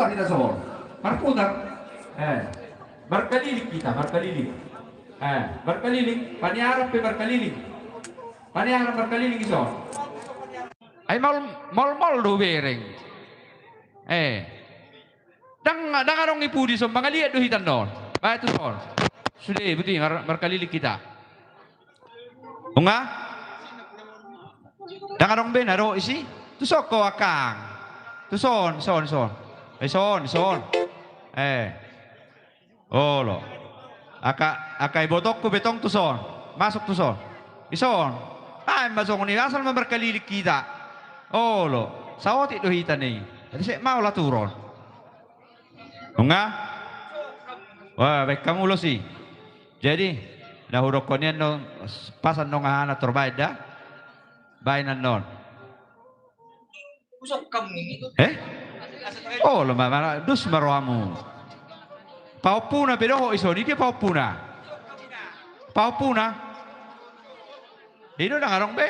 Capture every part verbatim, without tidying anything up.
Kita so. Marputar. Eh. Markaliling kita, markaliling. Eh, markaliling. Paniaran pe markaliling. Paniaran markaliling ison. Ai maol, maol, maol do bereng. Eh. Ndang, ndang adong i pudi son, mangaliat do hita annon. Baen tu son. Sude, buti, mar-, markaliling kita. Nunga? Ndang adong be na ro isi. Tu son ho, angkang. Tu son, son, son. Eh, son, son. Eh. Olo. Angka, angka ibotongku be tong tu son. Masuk tu son. Ison. Ai ma songon i, asal ma markaliling kita. Olo. Saotik do hita ni. Jadi sek mau laturon. Nunga? Wah, baen hamu ulos i. Jadi, na hudokkon i annon, pas annon aha na tor baen da? Baen annon. Eh? Olo ma, ma, dos ma rohamu. Pahompuna pe dohot ison, i dia pahompuna? Pahompuna? I do, ndang adong be.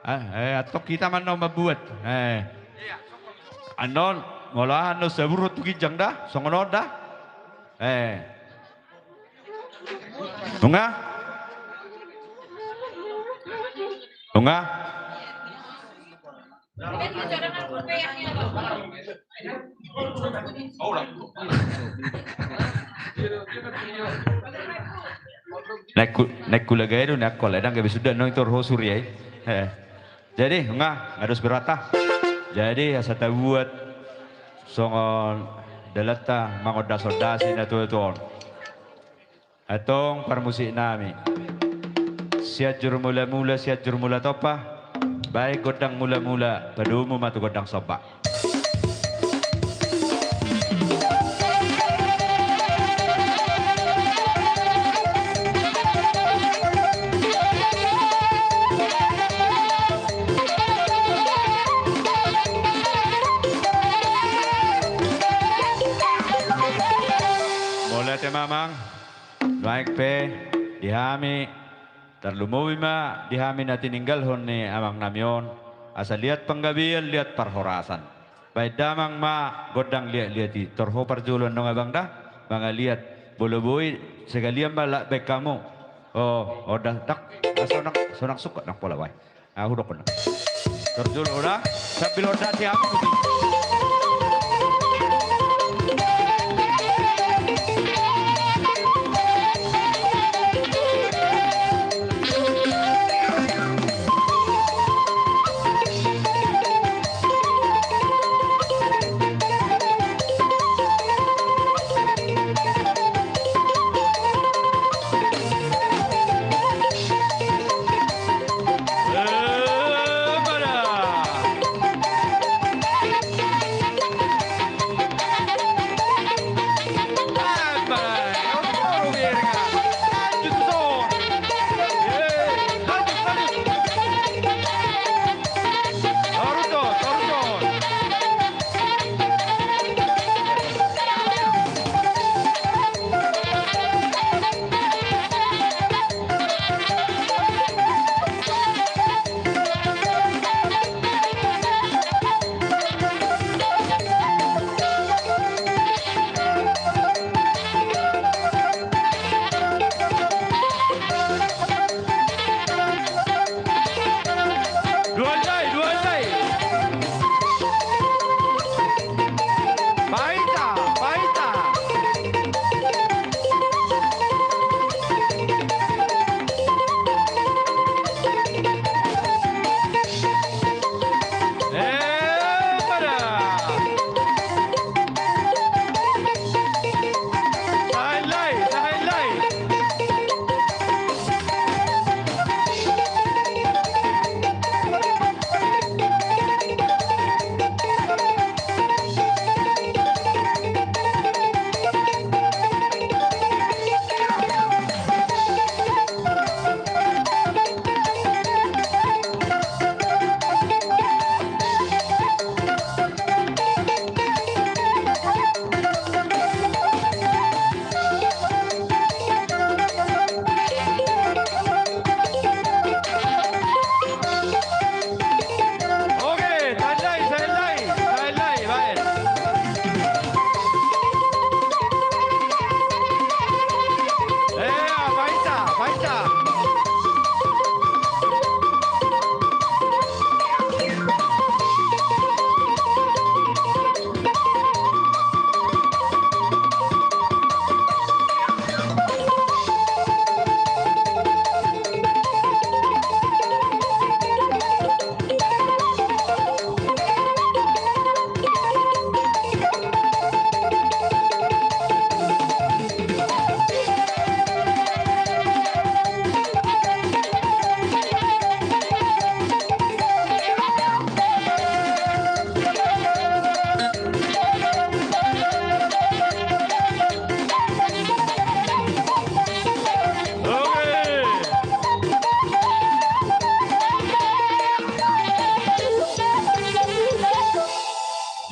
Ah, eh, antong hita ma annon mambuat. Eh. Annon, molo aha annon saburhon tu ginjang da, songon on da. Eh. Nunga? Nunga? Naeng hu-, naeng hulagai do ni angkol, ndang gabe suda annon i tor ho suri ai. Eh. Jadi, nunga, nga dos berata. Jadi, asa tabuat songon dalanta mangondas-ondas i na tuatua on. Antong parmusik nami. Sianjur Mulamula, Sianjur Mulatompa, baen gondang mulamula, padomu ma tu gondang somba. Mauliate ma amang. Nuaeng pe di hami, tarlumobi ma di hami na tininggalhon ni amang nami on, asa liat panggabean, liat parhorasan. Baen damang ma gondang liat-liat i, tor ho parjolo annon abang da, mangaliat, molo boi, sekalian ma la baen hamu. Oh, oh da, ndang, ah, sonang, sonang sungkot nang pola baen. Ah, hudokkon. Tor jolo da, sambil on da si apu.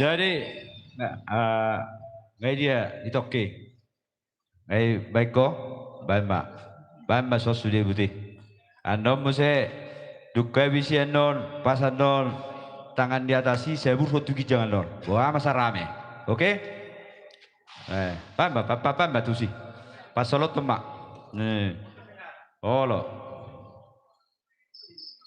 Jadi, nga, eh, nga i dia i tongki. Nga i baen ho, baen ma. Baen ma son sude buti. Annon muse, dung habis i annon, pas annon tangan di atas i, saburhon tu ginjang annon. Boha ma sai rame. Oke? Eh, baen ma, pa, pa, baen ma tusi. Pasolhothon ma. Eh. Olo.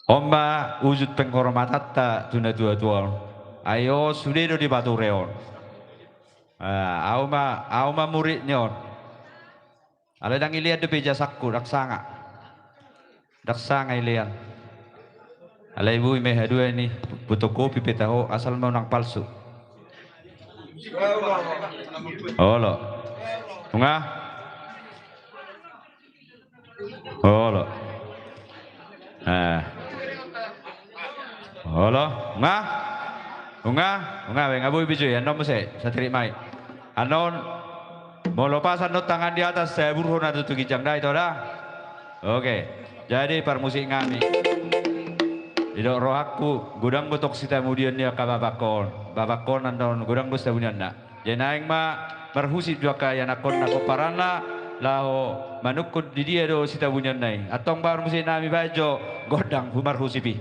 On ma ujut penghormatanta tu natua-tua on. Ai on sude do dipature on. Ah, au ma, au ma murid ni on. Alai ndang ilean dope ijazahku, ndang sanga. Ndang sanga ilean. Alai boi ma i haduan i, fotokopi pe taho, asal ma unang palsu. Olo. Nunga? Olo. Eh. Olo. Nunga? Nunga? Nunga, be, nga boi be jo i, annon muse, satirik ma i. Annon, molo pas annon tangan di atas, saburhon annon tu ginjang da, ito da? Oke. Jadi, parmusik nami. Didok rohangku, godang do tong sitamudion ni angka bapangkon. Bapangkon annon, godang do sitamudionna. Jadi naeng ma marhusip jo angka ianakkon na pomparanna, laho manungkun di dia do sitamudionna i. Antong parmusik nami, baen jo gondang hu marhusip i.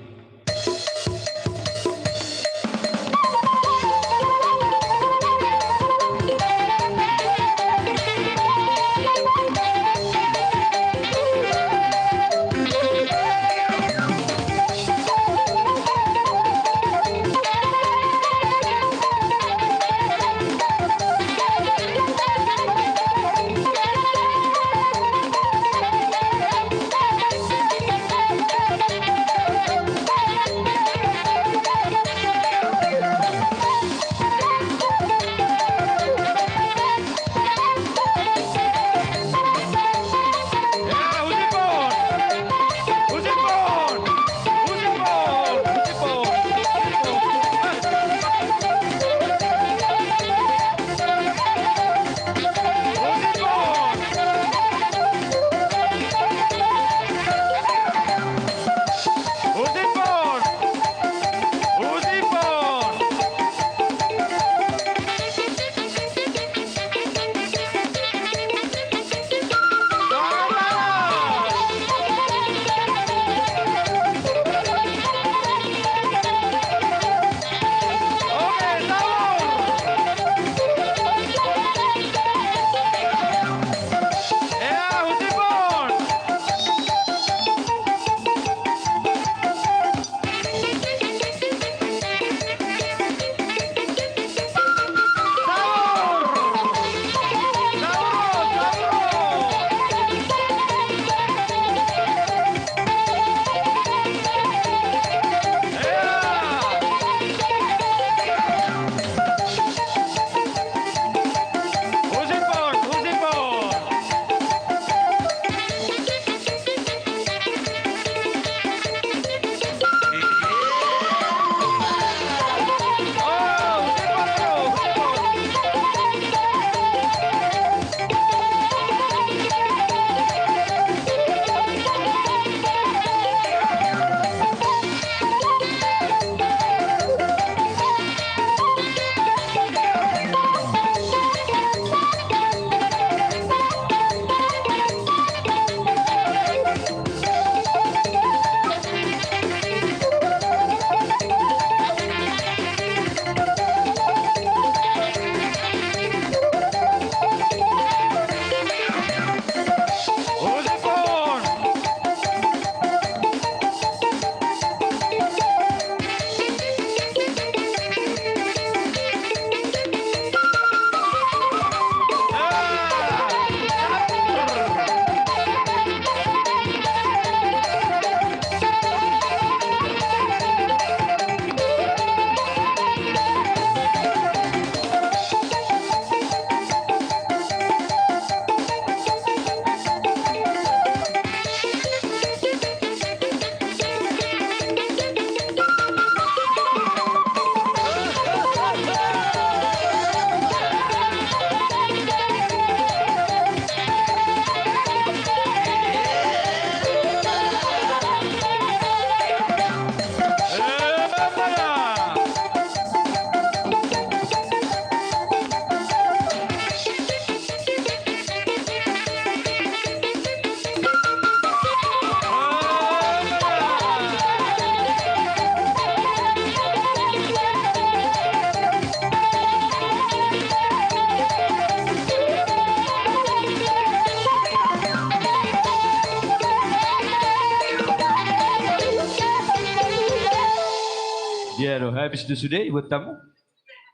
Habis do sude ibuat hamu?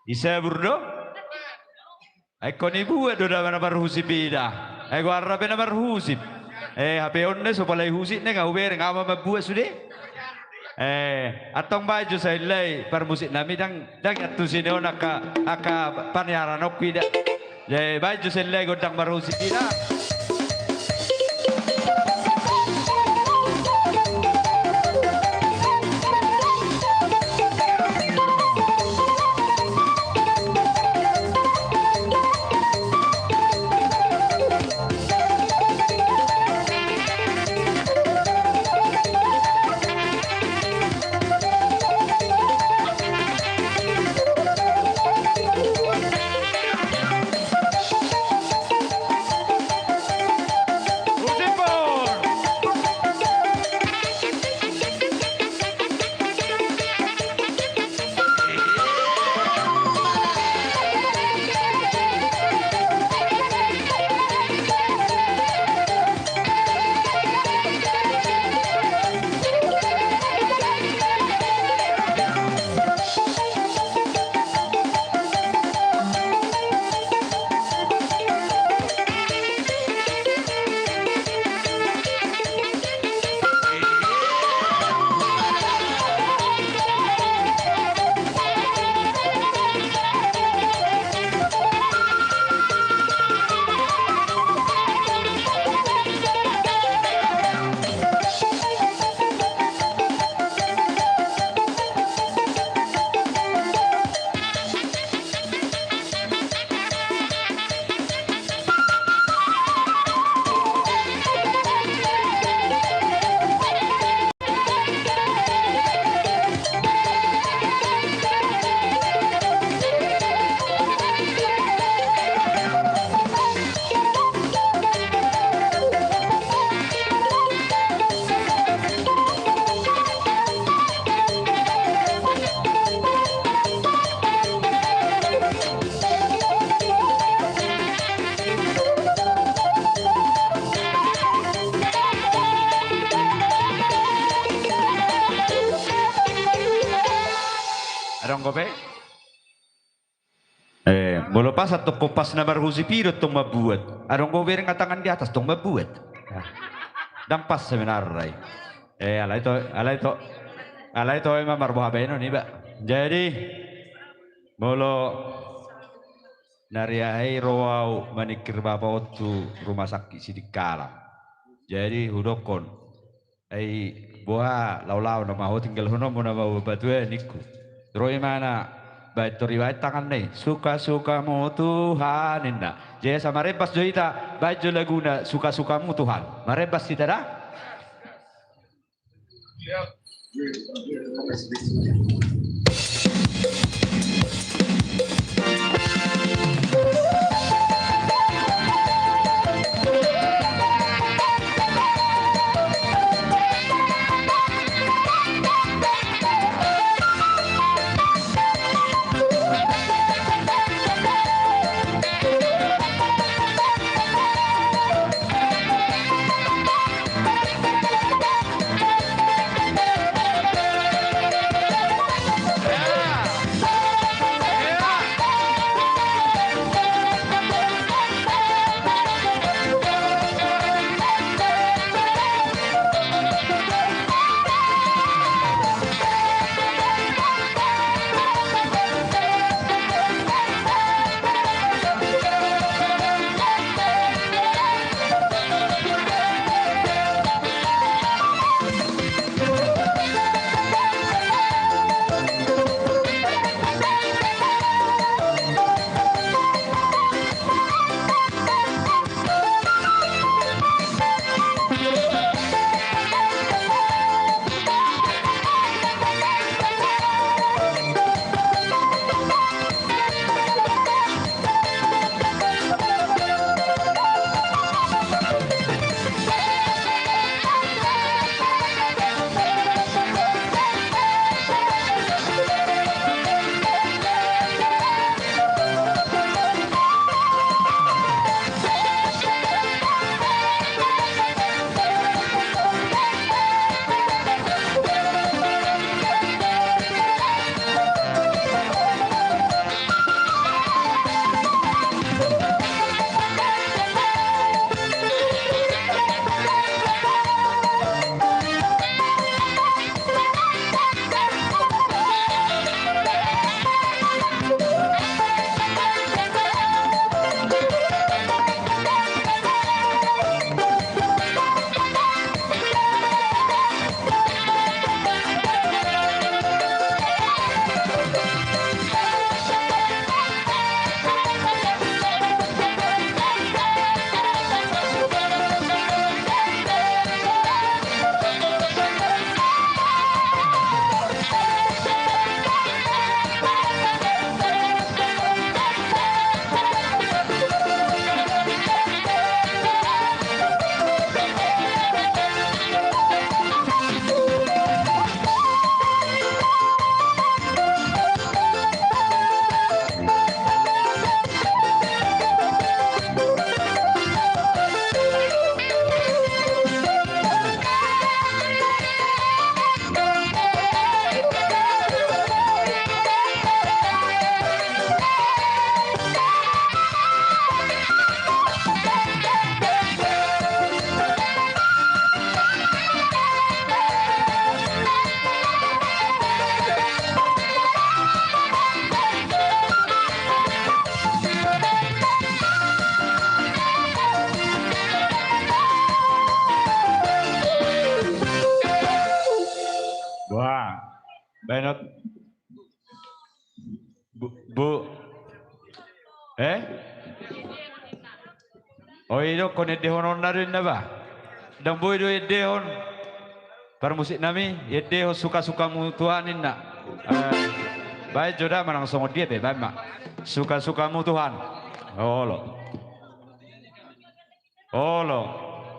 Isabur do? Ai ingkon ibuat do da na marhusip i da. Ai goarna pe na marhusip. Eh, hape on ne so pola ihusip ne nga hubereng, au ma mambuat sude. Eh, antong baen jo sahali parmusik nami, ndang, ndang iantusi ni on angka, angka paniaran on ku i da. Jadi baen jo sahali gondang marhusip i da. Adong dope? Eh, molo pas antong, pas na marhusip i do tong mambuat. Adong dope bereng tangan di atas tong mambuat. Ndang pas sebenarna i. Eh, alai to, alai to, alai to ima marboha baenon iba. Jadi, molo nari aha i ro au maningkir bapa on tu rumah sakit Sidikalang. Jadi, hudokkon, ai boha, laolao nama ho, tinggalhononmu nama batu e ningku. Ro imana, baen tor ibaen tanganna i, suka-sukamu Tuhan ninna. Jadi asa marembas jo hita, baen jo laguna suka-sukamu Tuhan. Marembas hita da. Baen on. Bu, bu. Eh? O, i do, ingkon endehononna do inna ba. Ndang boi do iendehon. Parmusik nami, iendehon suka-sukamu Tuhan inna. Eh, baen jo da manang songon dia pe, baen ma. Suka-sukamu Tuhan. Olo. Olo.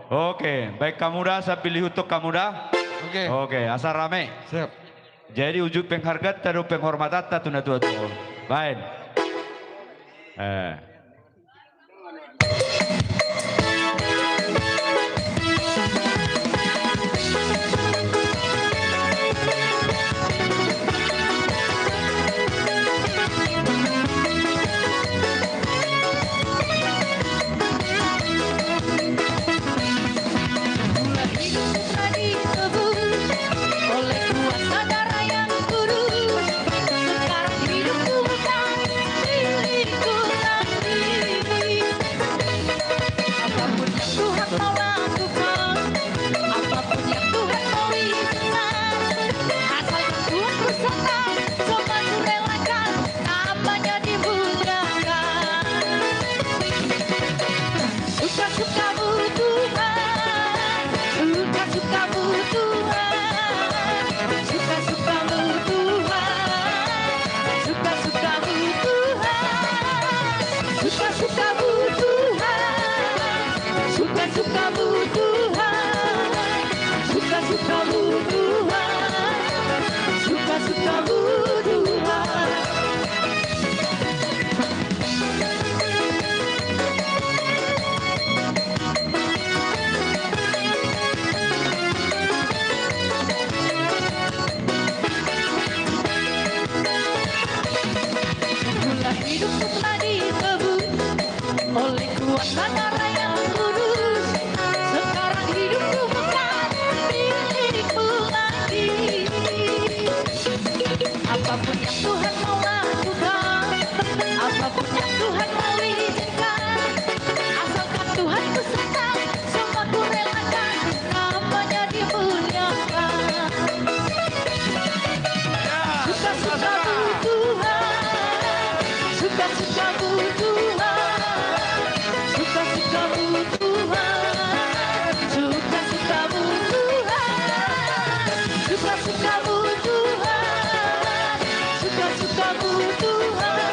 Oke, baen hamu da, sambil ihuthon hamu da. Oke. Oke, asa rame. Siap. Jadi ujung penghargaanta do penghormatanta tu natua-tua on. Baen. Eh. Mula hidupku telah ditebus oleh kuasa darah yang kudus. Sekarang hidupku bukan milikku lagi. Apapun yang Tuhan mau lakukan, apapun yang Tuhan mau izinkan, asalkan Tuhan ku sertai, semua ku relakan. Namanya dimuliakan. Suka-sukamu Tuhan, suka-sukamu Tuhan, suka-sukamu Tuhan, suka-sukamu Tuhan, suka-sukamu Tuhan, suka-sukamu Tuhan, suka-sukamu Tuhan, suka-sukamu Tuhan. Mula hidupku telah ditebus oleh kuasa darah yang kudus. Sekarang hidupku bukan milikku lagi. Apapun yang Tuhan mau lakukan, apapun yang Tuhan mau izinkan, asalkan Tuhan ku sertai, semua ku relakan, namanya dimuliakan. Suka-sukamu Tuhan, suka-sukamu Tuhan, suka-sukamu Tuhan, suka-sukamu Tuhan, suka-sukamu Tuhan, suka-sukamu Tuhan,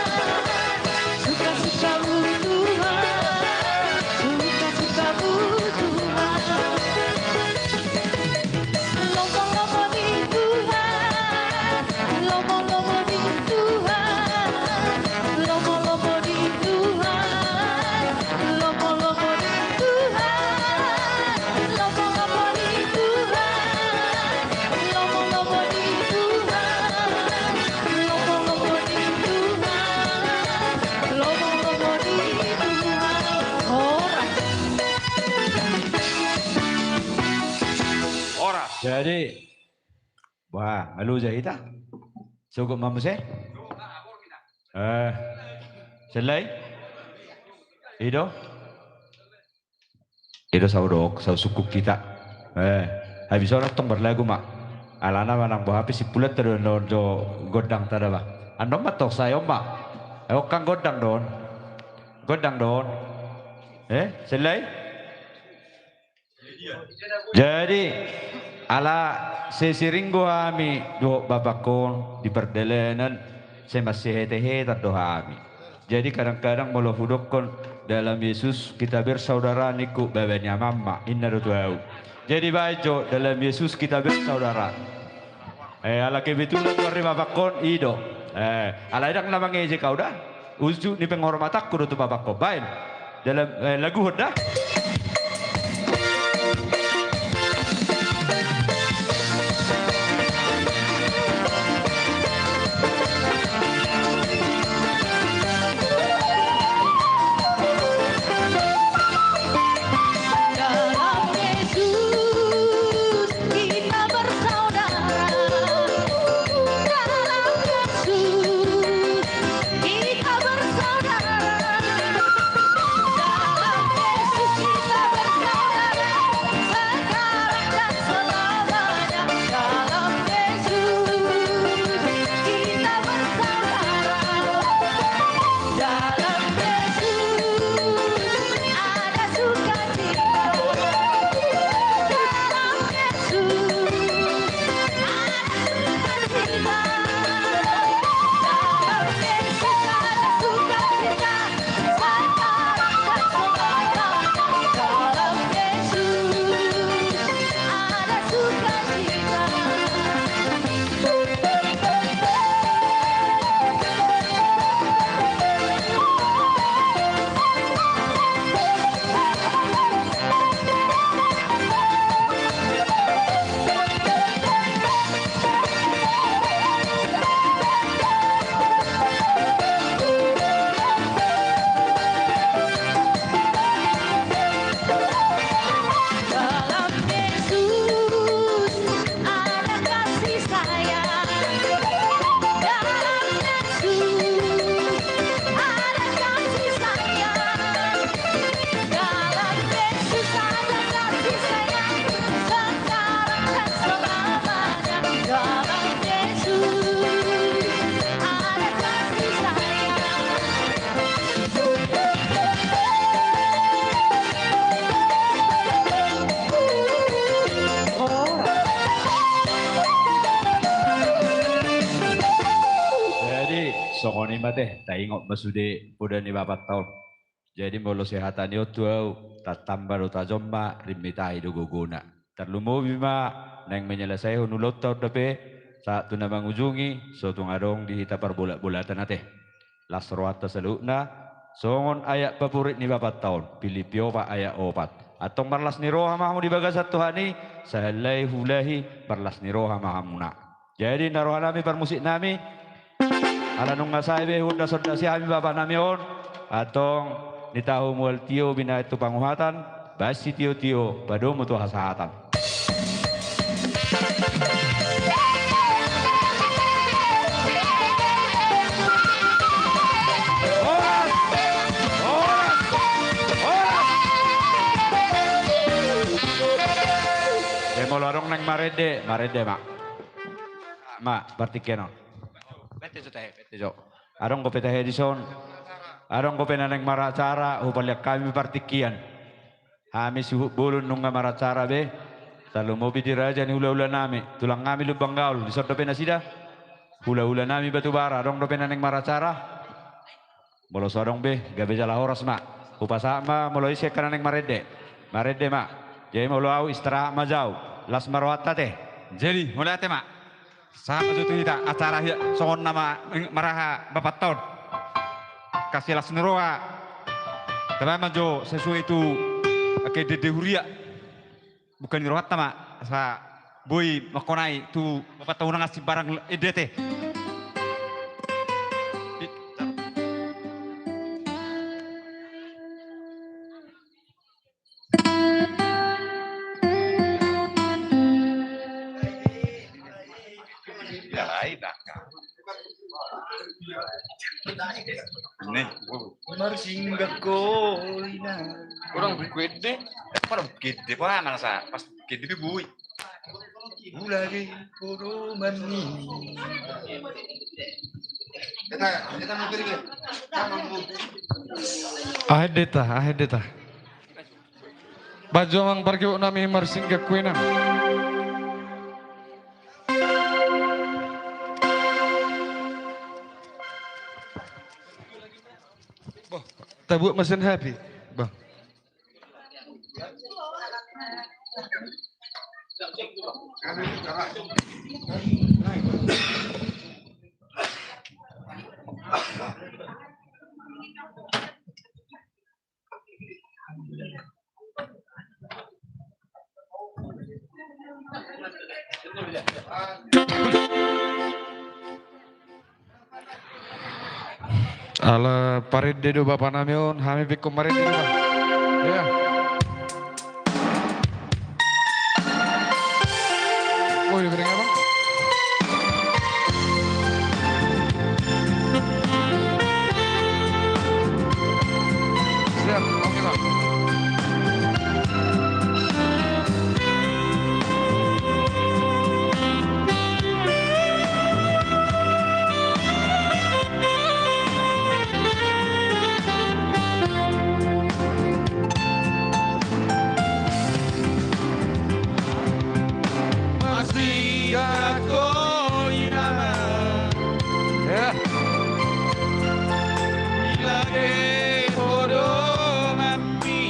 suka-sukamu Tuhan, suka-sukamu Tuhan. Lomo-lomo di Tuhan, lomo-lomo di Tuhan, lomo-lomo di Tuhan, lomo-lomo di Tuhan, lomo-lomo di Tuhan, lomo-lomo di Tuhan, lomo-lomo di Tuhan, lomo-lomo di Tuhan. Horas. Horas. Jadi, wah, aluja hita. Sogot ma muse. Eh, selai. I do. I do saudok, sausungkun hita. Eh, habis on tong marlagu ma. Alana manang boha pe simpulanta do, do gondangta da ba. Annon ma tong sai on ma. Eh, on kan gondang do on. Gondang do on. Eh, selai. Jadi, ala sesering do hami dohot bapangkon di pardalanan, sai marsihete-hetean do hami. Jadi, kadang-kadang molo hudokkon dalam Yesus kita bersaudara ningku, baba ni amang ma, inna do tu ahu. Jadi, baen jo, dalam Yesus kita bersaudara. Eh, ala kebetulan nuaeng bapangkon, i do. Eh, alai ndang na mangejek ahu da. Ujung ni penghormatanku do tu bapangkon. Baen. Dalam, eh, laguhon da. Dalam Yesus kita bersaudara. Dalam Yesus kita bersaudara. Dalam Yesus Mate, taingot ma sude poda ni bapanta on. Jadi molo sehatan i on tu au, tatamba do tajom ma, rimmitahi do gogona. Tarlumobi ma naeng menyelesaion ulaonta on dope, sahat tu na mangujungi, so tung adong di hita parbolatbolatan ate. Las rohanta saluhutna, songon ayat papurit ni bapanta on, Pilippi opat ayat opat. Antong marlas ni roha ma hamu di bagasan Tuhan i, sahali hulahuli marlas ni roha ma hamuna. Jadi na rohanami parmusiknami, ala nunga sae be huondasondasi hami bapanami on, antong nitahu mual tio binahen tu panguhatan, baen sitiotio padomu tu hasahatan. Horas! Horas! Horas! E, molo adong naeng marende, marende ma. Ma, partingkian on. Bete jo tahe, bete jo. Adong dope tahe dison. Adong dope na naeng maracara, hupaliat hami partingkian. Hami suhut bolon nunga maracara be. Tarlumobi di raja ni hulahulanami, tulangnami Lumban Gaol, dison dope nasida. Hulahulanami Batubara, adong dope na naeng maracara. Molo so adong be, gabe jala horas ma. Hupasahat ma, molo i sian na naeng marende. Marende ma. Jadi molo au istirahat ma jau. Las ma rohanta ate. Jadi, molo ate ma. Sahat ma jo tu hita acara hia, songon na ma-, maraha bapanta on. Kasi las ni roha. Tabaen ma jo sesuai tu angka endende huria. Bukan ni rohanta ma, asa boi mangkonai tu bapanta unang asi barang ende ate. Nih, marsinggah koina. Orang kede, orang kede, mana sa, pas kede boi. Aha ende ta, aha ende ta. Baen jo amang pargibut nami marsinggah koina. Boh, tabuat ma sian hape. Boh. Ala parende do bapa nami on, hami pe ingkon marende do, Bang. Iya. Oh, iya, bereng, Bang. Siap, oke, Bang. Marsinggah koina ma. Ya. Dilage podomanmi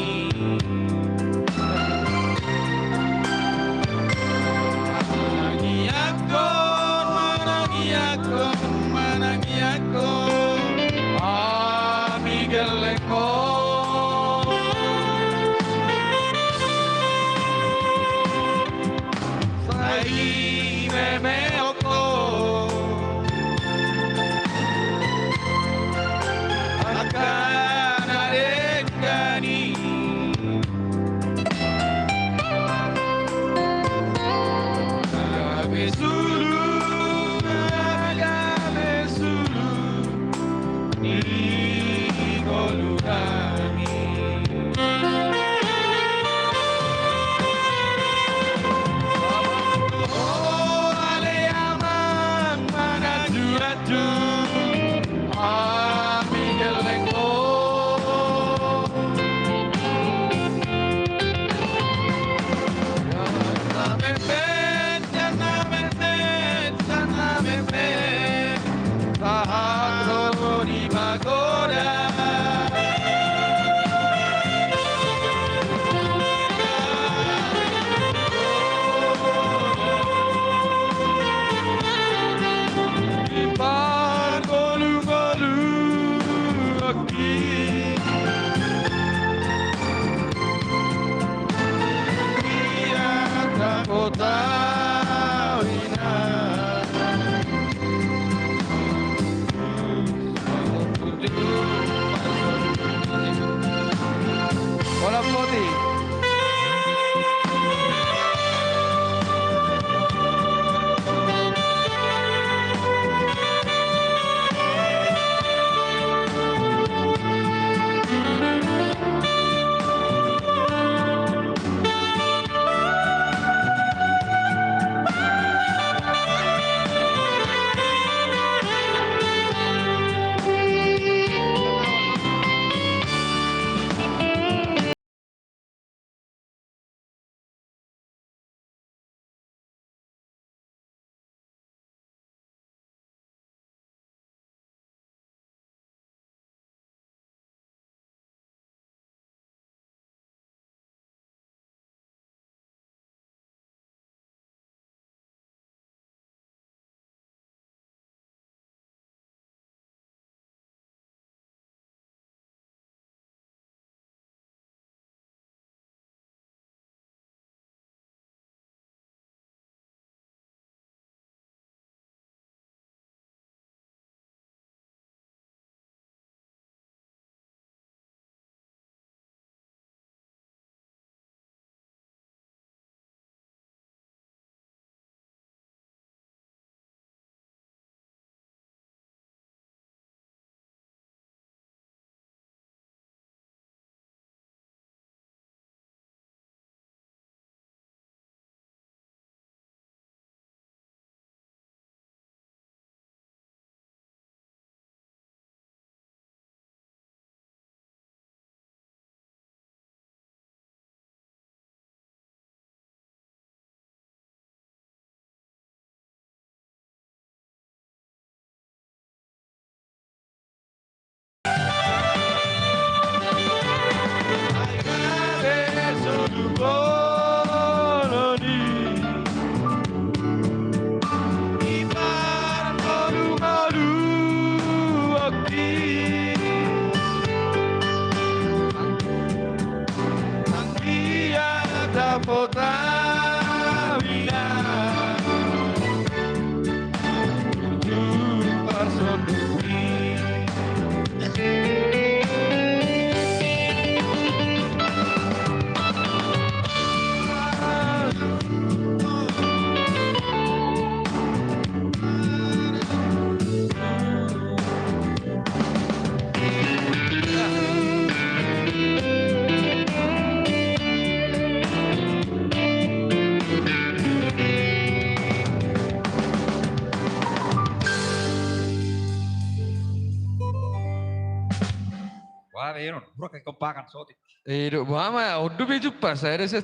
Wah, Benon, burak kekompakan sotik. Eh, do, buha ma, on do be jumpa, saya rasa,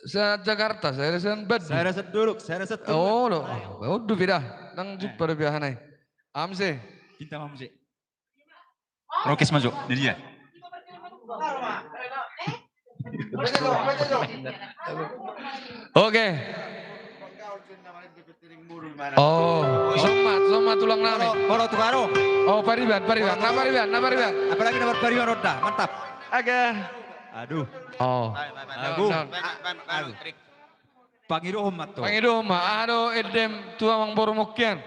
saya Jakarta, saya rasa Bandung. Saya rasa dulu, saya rasa dulu. Oh, lo, on do be dah, nang jumpa do biasa nai. Amse. Cinta Amse. Rokes maju, ini dia. Oke. Oh, somat, somat tulang nami. Molo, molo tukaro. Oh, pariban, pariban. Molo na pariban, na pariban. Apalagi nomor pariban onda, mantap. Oke. Aduh. Oh. Aduh. Aduh. Pangidohon ma to. Pangidohon ma. Aduh, edem tu amang boru mungkin.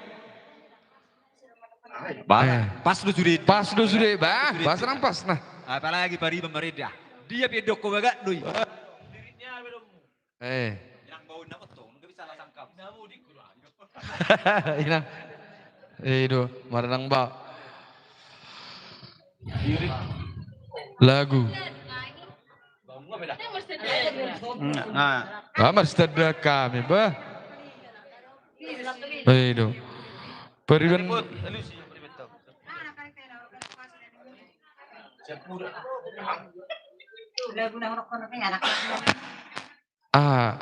Bah, eh. Pas do sude. Pas do sude, bah, pas nang pas, nah. Apalagi pariban marenda. Dia pe dok ko bagak do i. Eh. Inang bau na betul, nggak bisa lah sangkap. Inang. Eh, do, marnang ba. Lagu. Nah. Ah, marsitada kami, bah. Eh, do. Pariban. Ah.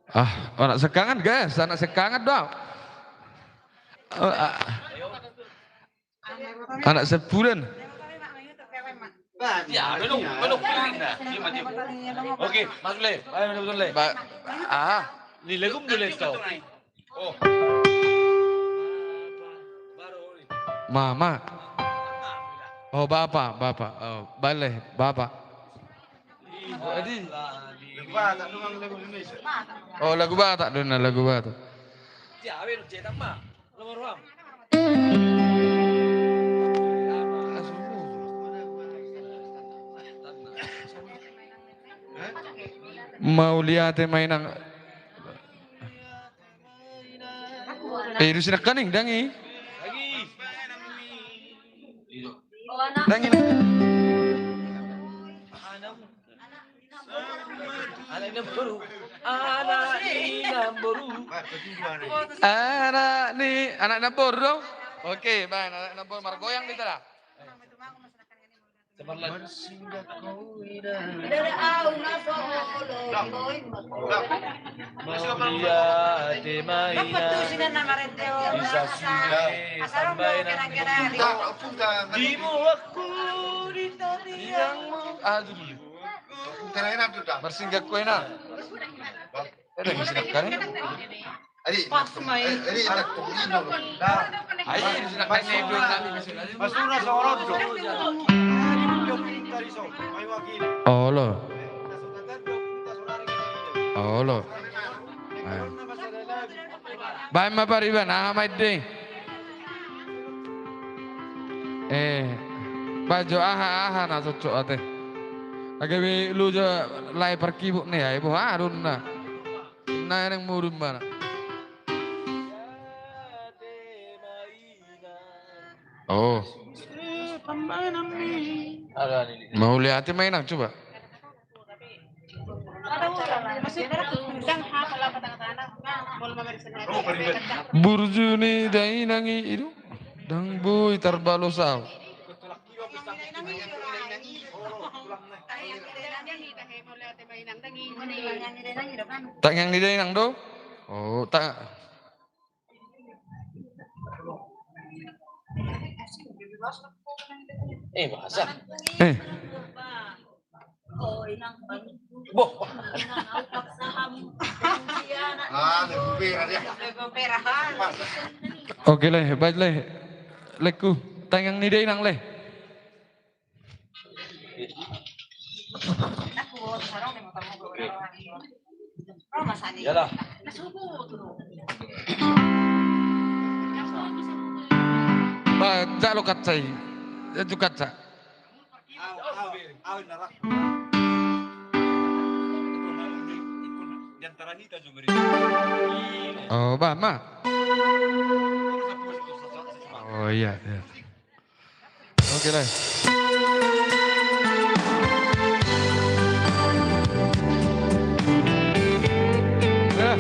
Ah, anak sekangan, guys, anak sekangan dong. Oh, ah. Anak sebulan. Ya, belum, belum, belum ada. Diam, diam. Oke, masuk le. Ayo, masuk le. Ba-, ah. Ni legum dulu to. Oh. Mama. Oh, bapa, bapa. Oh, bale, bapa. Oh, Edi. Oh, lagu Batak do na, lagu Batak. Mauliate ma inang. Eh, ido si nangkaning, dang i. Dang i. Anak ni namboru. Anak ni namboru. Anak ni, anak ni namboru do? Oke, baen, anak ni namboru margoyang di tala. Mauliate ma inang. Di sasude pambahenanmu. Di boaku, di tangiangmu. Ah, judul. Marsinggah ko inang. Ada yang mesti nangkaning. Pas ma i. Ai, mesti nangkaning. Basura songon on do. Olo. Olo. Baen ma pariban, aha ma ende. Eh, baen jo aha, aha na cocok ate. Age be loja lae parkibuk ni ai, boha donna. Na eneng murun mana. Oh. Mauliate ma inang, coba. Burju ni dainang i, ido. Dang boi tarbalos au. Tangiang ni dainang do? Oh, ta- Eh, bahasa. Eh. Boh. Ah, lebih berat ya. Oke, Leh, baen, Leh. Leku, tangiang ni dainang, Leh. Iyalah. Ba, jalo kaca i. Jalo kaca. Oh, ba, ma. Oh, iya, iya. Oke, Leh. Ya.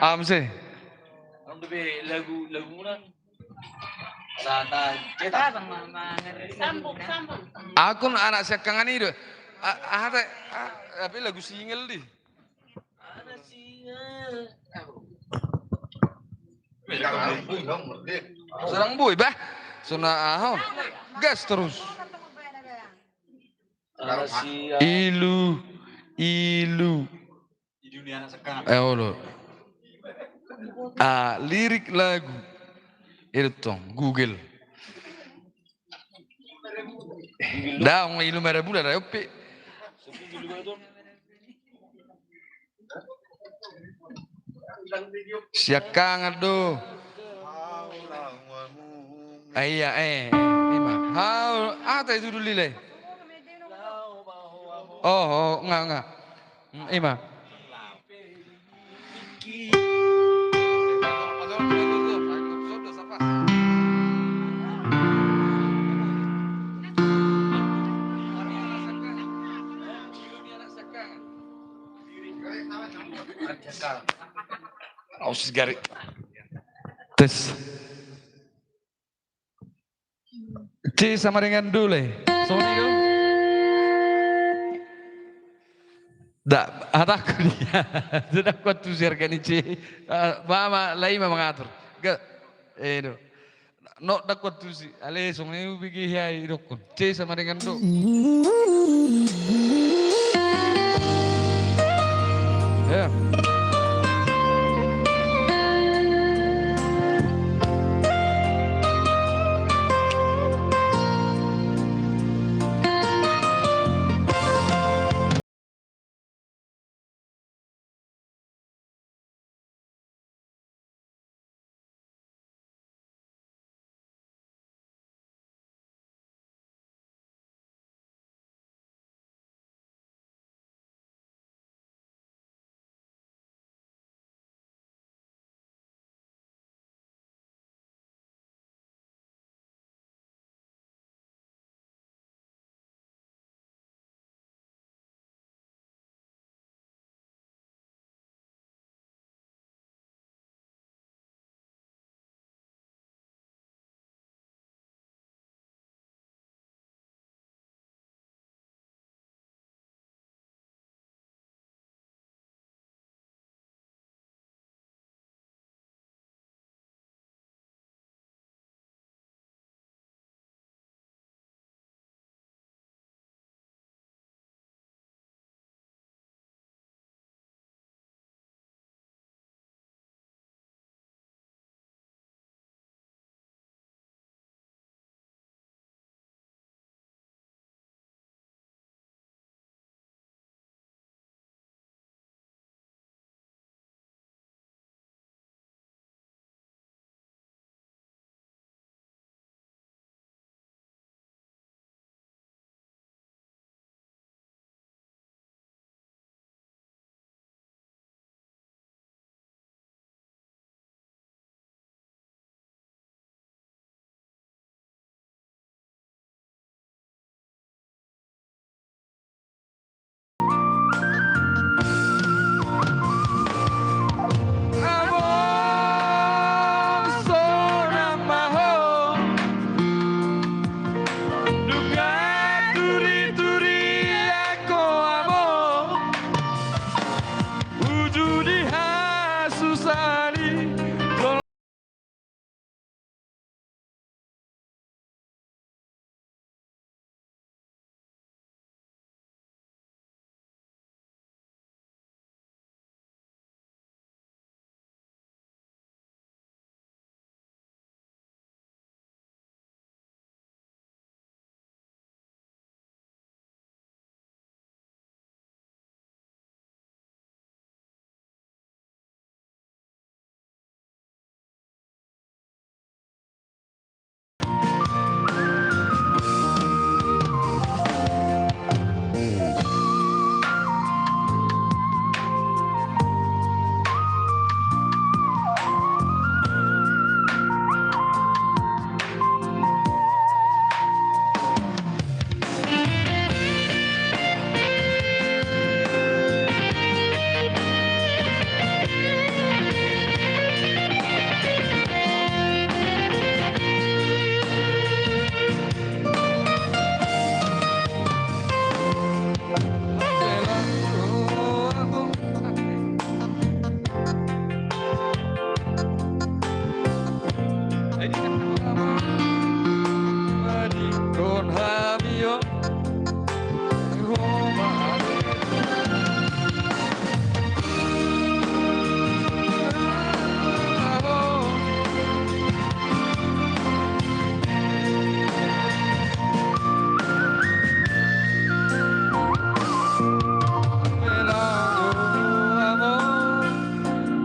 Am se. Lagu, lagu muna. Sambung, sambung. Akun anak siangkangan i do. A-, aha te, a-, tapi lagu single di. Anak single. Sarang boi, bah. Sona aho. Gas terus. Ilu, ilu. Eh, olo. Ah, lirik lagu. Itu tong, Google. Daong ilu marabu da, da, ope. Siangkangan do. Ah, iya, eh, eh, ima. Hau, ah, tai judul lile. Oh, oh, nga, nga. Mm, ima. Aus gari. Tes. C sama dengan do le. Songon i do. Da, hatangku dia. Sudah kuat tu siarkan C. Ah, mama, lai ma mangatur. Ga, eh, do. No, da kuat tusi. Ale, songon i hubege hea i dokkon. C sama dengan do. Ya.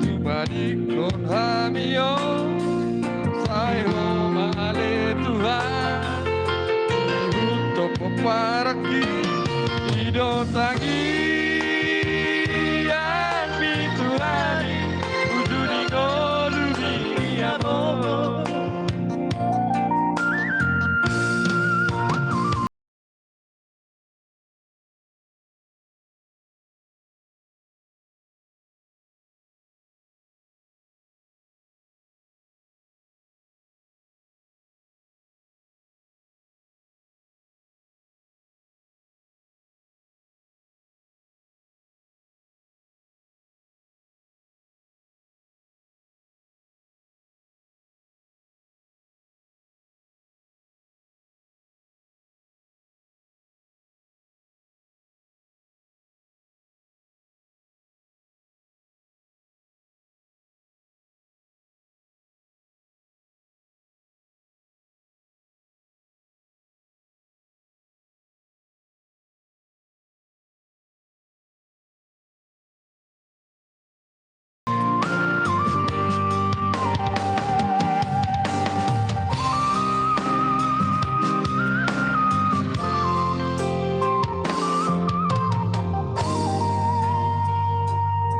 Tumandangkon hami on, sai Ho ma ale Tuhan, huhut pomparanki, i do tangiangmi Tuhan, uju ni ngolumi i amang.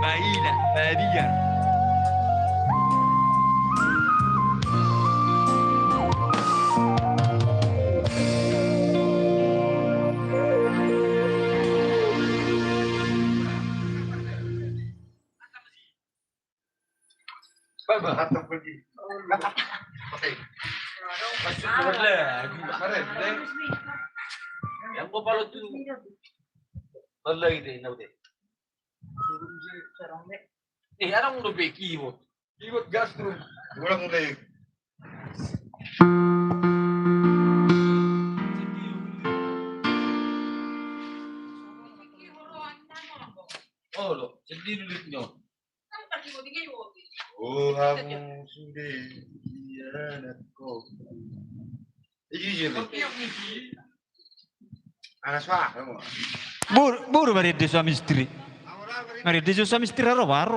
Maila, Maria. Baba. Atau pergi. Oke. Masuk ke mana? Kemarin, deh. Yang gua balut tuh. Mana lagi deh, nau deh. Eh, ada mau dope keyboard. Keyboard gas tuh. Ulang deh. Oh, lo, sedih dulu nyo. Oh, hamu sude hianat ko. Iya, iya, iya. Anas wah, kamu. Bur, bur, marende suami istri. Marende suami istri, aro, aro.